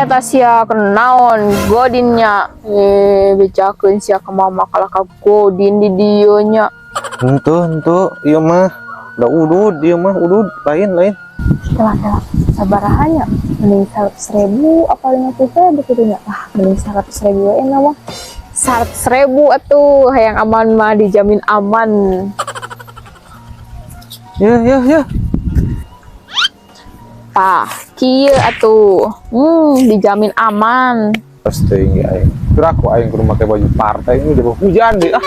Eta sia kenaon godinnya. Eh, bejakeun sia ka mama kalah ka godin di dieu nya. Henteu, henteu, ieu mah da udud, ieu mah udud, lain lain. Kela kela sabaraha nya? Mending 100.000 apa 50.000 kitu nya? Ah, mending 100.000 we enak mah. 100.000 atuh, hayang aman mah dijamin aman. Ya, ya, ya. Tah, kieu atuh. Dijamin aman. Pasti ya aing. Kira aku aing kudu make baju partai ini udah hujan deh ah.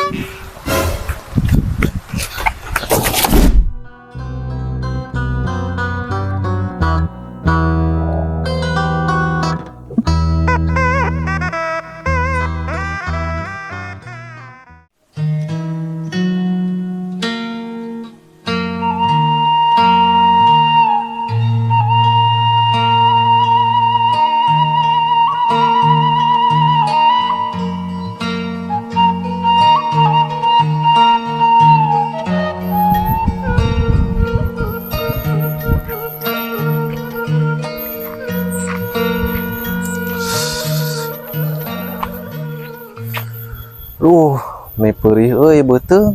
Duh, meni perih euy beuteung.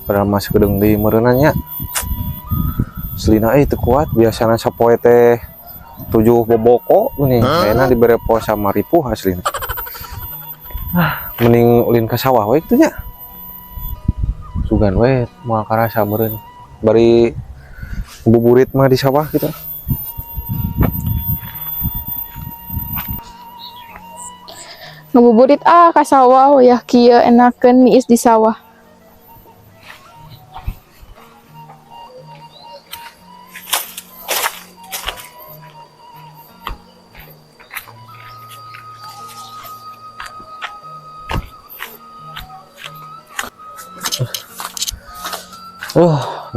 Padahal masih kedeung deui meureunna nya. Selina euy teu kuat, biasana sapoe teh 7 boboko geuning. Kayakna dibere puasa mah ripuh aslina. Ah, mending ulin ka sawah we kitu nya. Sugan we moal karasa meureun. Bari buburit mah di sawah gitu. Ngabuburit ah ka sawah wayah kieu enakeun niis di sawah.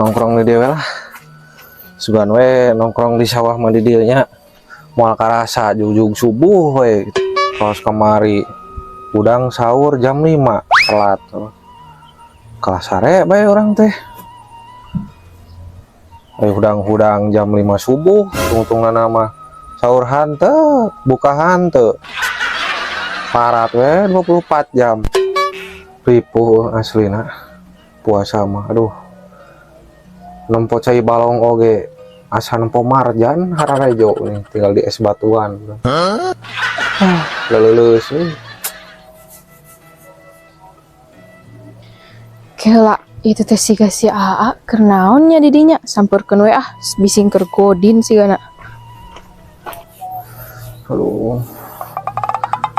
Nongkrong di dieu we lah. Sugan we nongkrong di sawah mah di dieu nya. Moal karasa jugjug subuh we gitu. Kaos kamari udang sahur jam 5 telat. Kalah sare bae orang teh. Hudang-hudang jam 5 subuh, tungtungan mah sahur hanteu, buka hanteu. Parat we 24 jam. Ripuh aslina puasa mah. Aduh. Nempo cai balong oge asa nempo marjan hararejo nih, tinggal di es batuan. Hah? Leuleus euy. Kela itu teh siga si Aa keur naon nya di dinya, sampeurkeun we ah bising keur godin sigana. Aduh.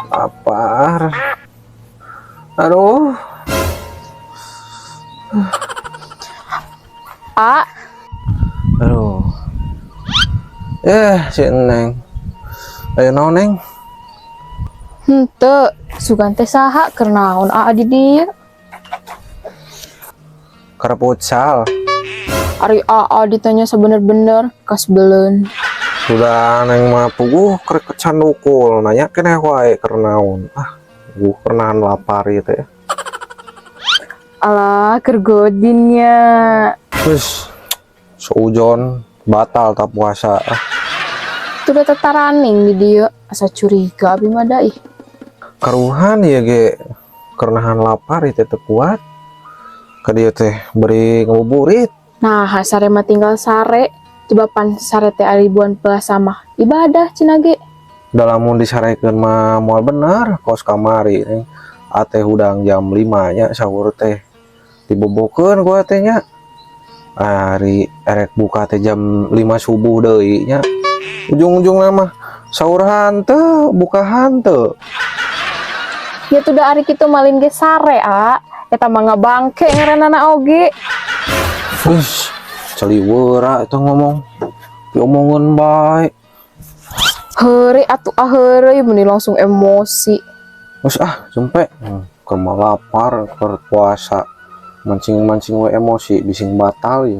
Lapar. Aduh. A. Aduh. Si Neng. Ayo naon, Neng? Henteu, sugan teh saha keur naon Aa di dieu? Keur futsal. Ari Aa ditanya sebener-bener kasbeleun. Sudah Neng mah puguh keur kecandukul, nanya keneh wae keur naon. Ah, puguh keur nahan lapar ieu teh. Alah, keur godinnya. Terus seujon batal tak puasa. Ah. Tuh udah tetaraning di dieu, asa curiga abi mah da ih. Karuhan ya ge keur nahan lapar ieu teh teu kuat. Ka dieu teh beri ngabuburit. Nah, sare mah tinggal sare. Coba pan sare teh ari bulan puasa mah ibadah cenah ge. Da lamun disarekeun mah moal bener kos kamari nih. Ate hudang jam 5 nya sahur teh. Dibobokeun ku ate nya. Ari erek buka teh jam 5 subuh deui nya. Ujung-ujungna mah sahur hanteu, buka hanteu. Ya tuh da ari kitu malin ge sare, A. Eta mah ngabangke ngaranana oge. Wis, caliweura eta ngomong. Diomongeun bae. Heureuy atuh ah heureuy meni langsung emosi. Wis ah, jempe. Keur mah lapar, keur puasa. Mancing-mancing we emosi bising batal ya.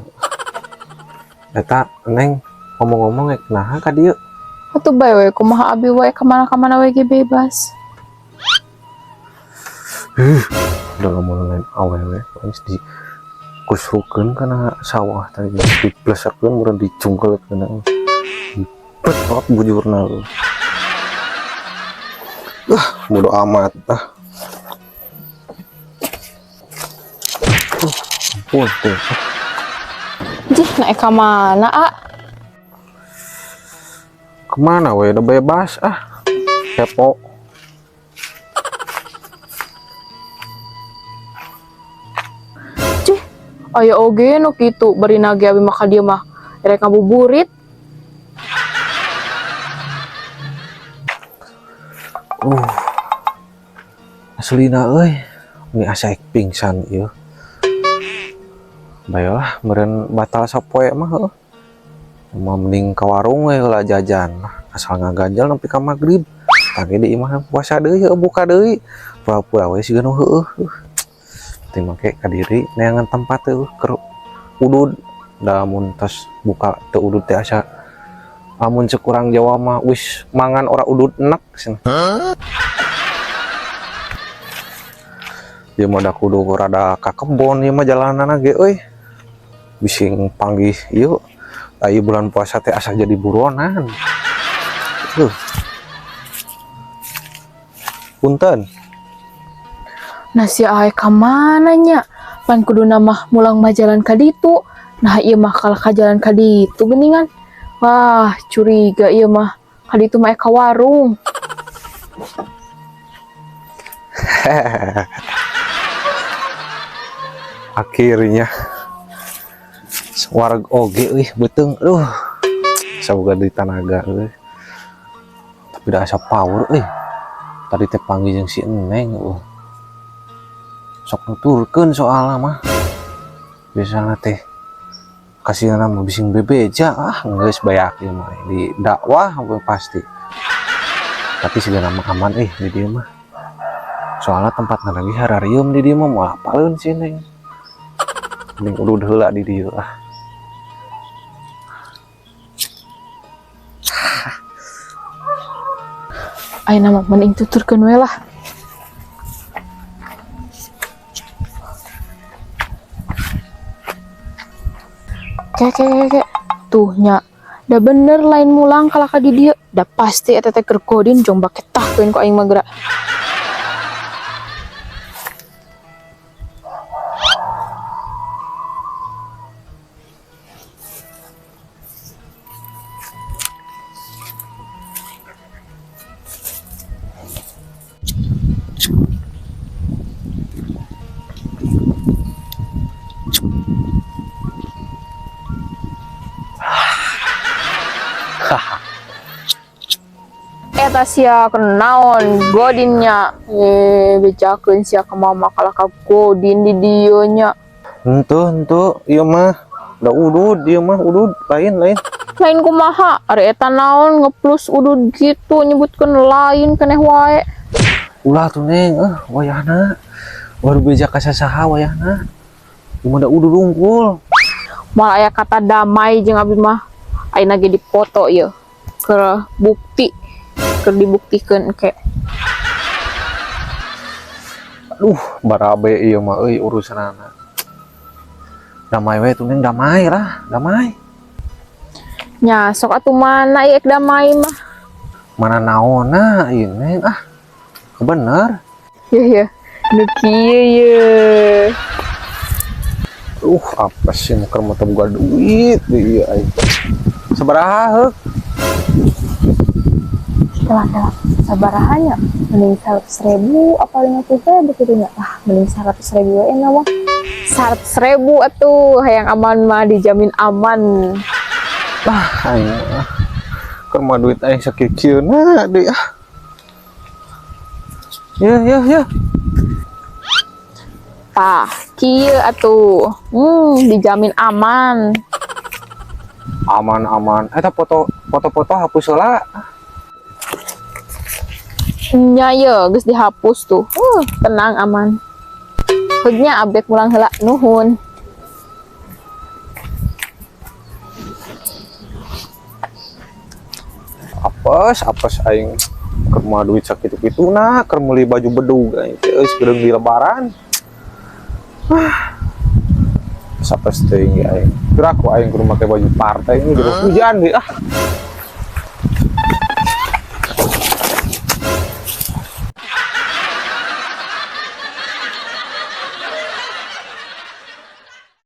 Eta Neng ngomong-ngomong rek naha ka dieu? Atuh bae we kumaha abi we kamana-kamana we ge bebas. Udah ngomong lain awewe geus di kusrukeun kana sawah tadi diplesekeun meureun dicungkelkeun. Dipet bujurna. Bodo amat ah. Ampun tuh. Jih, naik ka mana, ah? Kemana we? Udah bebas ah. Kepo. Cih, aya oge nu kitu bari nage abi mah ka dieu mah rek ngabuburit. Aslina euy. Ini asa ek pingsan ieu. Baiklah, meureun batal sapoe mah heuh. Mah mending ka warung we heula jajan. Asal ngaganjel nepi ka magrib. Tangge di imah puasa deui heuh buka deui. Pura-pura we siga nu heueuh. Penting make ka diri neangan tempat teh keur udud. Da mun tos buka teu udud teh asa amun cek urang Jawa mah wis mangan ora udud enek cenah. Ieu mah da kudu rada ka kebon ieu mah jalananna ge euy. Bising panggih ieu aya bulan puasa teh asa jadi buronan. Punten. Nah si ae ka mana nya? Pan kuduna mah mulang mah jalan ka ditu. Nah ieu mah kalah ka jalan ka ditu geuningan. Wah, curiga ieu mah. Ka ditu mah ka warung. Akhirnya wareg oge euy beuteung. Aduh. Saboga di tanaga euy. Tapi da asa power euy. Tadi teh panggih jeung si Eneng euy. Sok nuturkeun soalna mah. Biasana teh kasihna mah bising bebeja ah geus bayak ieu mah di dakwah pasti. Tapi sigana mah aman euy di dieu mah. Soalna tempatna lagi hararium di dieu mah moal apaleun si Neng. Mending udud heula di dieu ah. Ayeuna mah mending tuturkeun we lah. Ke ke ke ke. Tuh nya. Da bener lain mulang kalah ka di dieu. Da pasti eta teh keur godin jong bake tahkeun ku aing mah geura. Eta sia kenaon godinnya. Bejakeun sia ka mama kalah ka godin di dieu nya. Henteu, henteu, ieu mah da udud, ieu mah udud, lain, lain. Lain kumaha? Ari eta naon ngeplus udud gitu nyebutkeun lain keneh wae. Ulah tuh Neng, wayahna. Baru beja ka sasaha wayahna. Ieu mah da udud unggul. Moal aya kata damai jeung abi mah. Ayeuna ge dipoto ieu. Keur bukti, keur dibuktikeun engke. Aduh, barabe ieu mah euy urusanana. Damai we tuh Neng, damai lah, damai. Nya sok atuh mana ieu damai mah. Mana naonna ieu Neng ah. Bener. Ye ye. Nu kieu ye. Apa sih muker mah teu boga duit di ieu aing. Sabaraha heuk? Telah, telah. Sabaraha nya? Mending 100.000 apa 50.000 gitu nya? Ah, mending 100.000 we nya mah. 100.000 atuh, hayang aman mah dijamin aman. Ah, aing mah. Keur mah duit aing sakieu-kieuna deui ah. Ya, ya, ya. Tah, kieu atuh. Dijamin aman. Aman, aman. Eta foto-foto hapus heula. Nya ye, geus dihapus tuh. Tenang aman. Heugnya abek mulang heula nuhun. Apes, apes aing keur mah duit sakitu-kituna, keur meuli baju bedug aing teh euy sakedeung di lebaran. Ah. Apes teuing ge aing. Piraku aing kudu make baju partai ini di hujan deui ah.